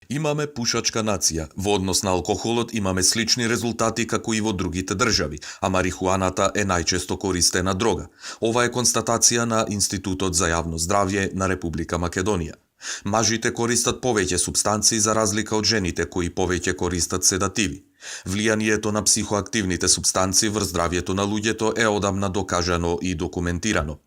Имаме пушачка нација. Во однос на алкохолот имаме слични резултати како и во другите држави, а марихуаната е најчесто користена дрога. Ова е констатација на Институтот за јавно здравје на Република Македонија. Мажите користат повеќе супстанции за разлика од жените кои повеќе користат седативи. Влијанието на психоактивните супстанции врз здравјето на луѓето е одамна докажано и документирано.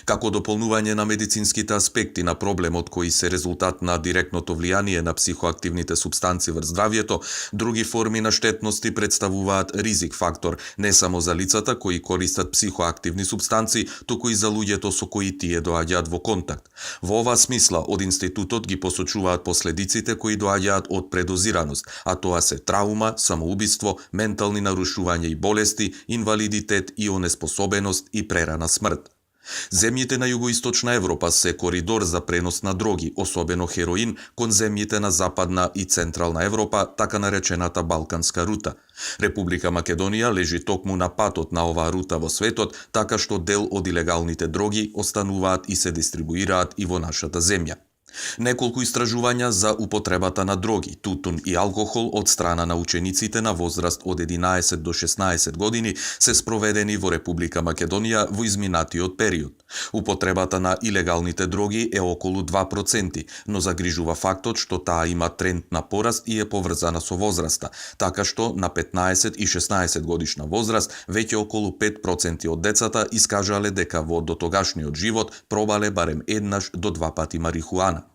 Како дополнување на медицинските аспекти на проблемот кои се резултат на директното влијание на психоактивните супстанции врз здравјето, други форми на штетности представуваат ризик фактор не само за лицата кои користат психоактивни супстанции, туку и за луѓето со кои тие доаѓаат во контакт. Во оваа смисла од институтот ги посочуваат последиците кои доаѓаат од предозираност, а тоа се траума, самоубиство, ментални нарушувања и болести, инвалидитет и онеспособеност и прерана смрт. Земјите на југоисточна Европа се коридор за пренос на дроги, особено хероин, кон земјите на Западна и Централна Европа, така наречената Балканска рута. Република Македонија лежи токму на патот на оваа рута во светот, така што дел од илегалните дроги остануваат и се дистрибуираат и во нашата земја. Неколку истражувања за употребата на дроги, тутун и алкохол од страна на учениците на возраст од 11 до 16 години се спроведени во Република Македонија во изминатиот период. Употребата на илегалните дроги е околу 2%, но загрижува фактот што таа има тренд на пораст и е поврзана со возраста, така што на 15 и 16 годишна возраст веќе околу 5% од децата искажале дека во дотогашниот живот пробале барем еднаш до 2 пати марихуана.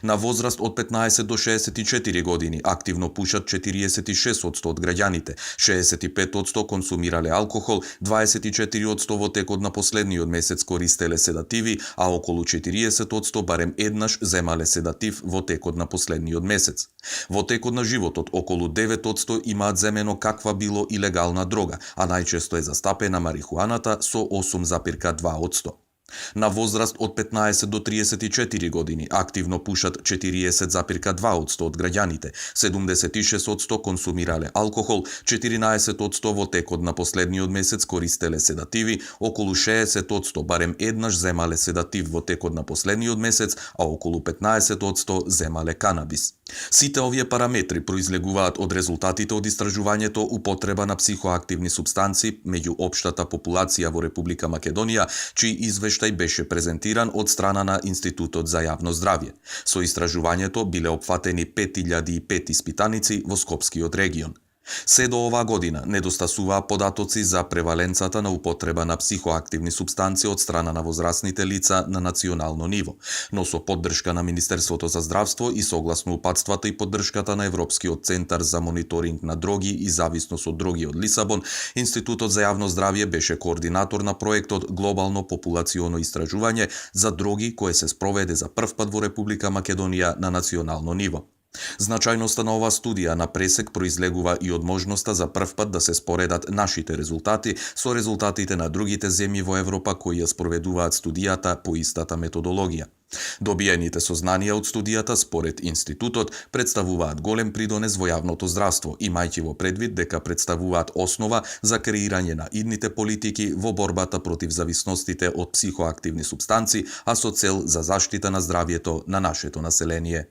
На возраст од 15 до 64 години активно пушат 46% од граѓаните, 65% консумирале алкохол, 24% во текот на последниот месец користеле седативи, а околу 40% барем еднаш земале седатив во текот на последниот месец. Во текот на животот околу 9% имаат земено каква било илегална дрога, а најчесто е застапена марихуаната со 8,2%. На возраст од 15 до 34 години активно пушат 40,2% од граѓаните, 76% консумирале алкохол, 14% во текот на последниот месец користеле седативи, околу 60% барем еднаш земале седатив во текот на последниот месец, а околу 15% земале канабис. Сите овие параметри произлегуваат од резултатите од истражувањето употреба на психоактивни супстанции меѓу општата популација во Република Македонија, чиј извештај беше презентиран од страна на Институтот за јавно здравје. Со истражувањето биле опфатени 5005 испитаници во Скопскиот регион. Се до оваа година недостасуваа податоци за преваленцата на употреба на психоактивни супстанции од страна на возрастните лица на национално ниво, но со поддршка на Министерството за здравство и согласно упатствата и поддршката на Европскиот центар за мониторинг на дроги и зависност од дроги од Лисабон, Институтот за јавно здравје беше координатор на проектот Глобално популационо истражување за дроги кое се спроведе за првпат во Република Македонија на национално ниво. Значајноста на оваа студија на пресек произлегува и од можноста за првпат да се споредат нашите резултати со резултатите на другите земји во Европа кои ја спроведуваат студијата по истата методологија. Добиените сознанија од студијата според Институтот представуваат голем придонес во јавното здравство, имајќи во предвид дека представуваат основа за креирање на идните политики во борбата против зависностите од психоактивни супстанции, а со цел за заштита на здравјето на нашето население.